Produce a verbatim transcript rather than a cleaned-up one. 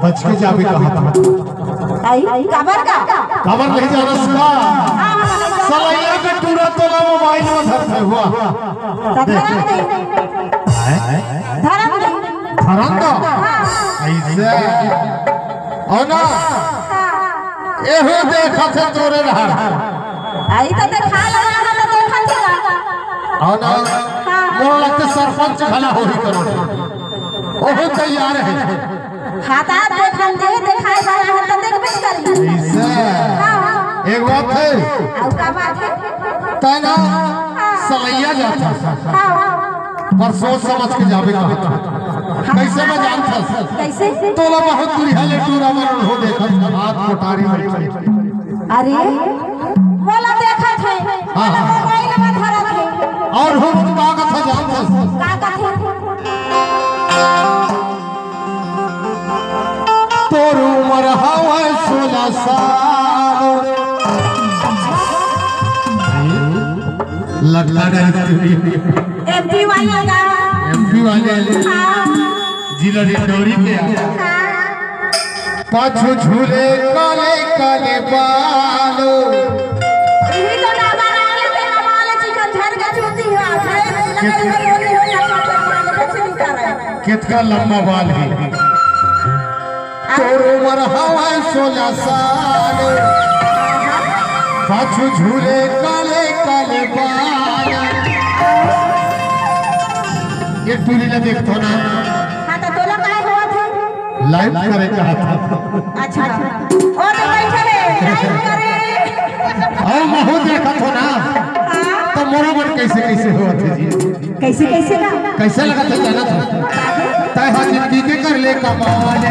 बच के जाबे कहा था। आई, काबर का? काबर नहीं जानस का? हाँ, हाँ, हाँ। सलैया के टूरा तोला मोबाइल में धरथे हुआ। त धरम दे। हैं? धरम दे। धरम दो। हाँ। ऐसे। और ना? हाँ। एहू देखत हे तोरे रहर। आई त देखा लगा ना त देखत हे ना। और ना? हाँ। मोर लगथे सरपंच खड़ा होही करो। ओहू तैयार हे। हाथा देखन दे, देखाए वाला हे त देखबे करी। ऐसे। हाँ। एक बात हे। अउ का बात हे? तैं ना हाँ। सलैया जाथस। हाँ। पर सोच समझ के जाबे कहा। कैसे मैं जानथस? कैसे? तोला बहुत दुरिहा ले टूरा मन हो देखत, हाथ कोटारी बैठे। अरे, मोला देखत हे, हाँ, हाँ। मोबाइल में धरत हे। और हम का कथा जानथस? का कथा? तोर उमर हवय सोलह साल। लटका डाल। एमपी वाले का। एमपी वाले। हाँ। जिला डिंडोरी के। हाँ। पाछू झूले काले काले बाल। इही तो ना बाल, तेरा बाल चिकन झर के चूती हुआ, झरे लगे कित-, हुए बोली हो या पाछू बाल, कुछ नहीं कर रहा है। कितना लंबा बाल है। तोर उमर हवय सोलह साल, पाछू झूले काले काले बाल। ये टूरी ला देखथो ना। हाँ, तो तोला काय होवत हे? लाइव करे कहा था। अच्छा, ओ तो बैठे हे, लाइव करे। अउ महू देखत हो ना, हाँ। तो मोरो मन कैसे कैसे होवत हे जी। कैसे, कैसे ना? कैसे लगत हे जानत हो? तैं हा जिंदगी के कर ले कमाल।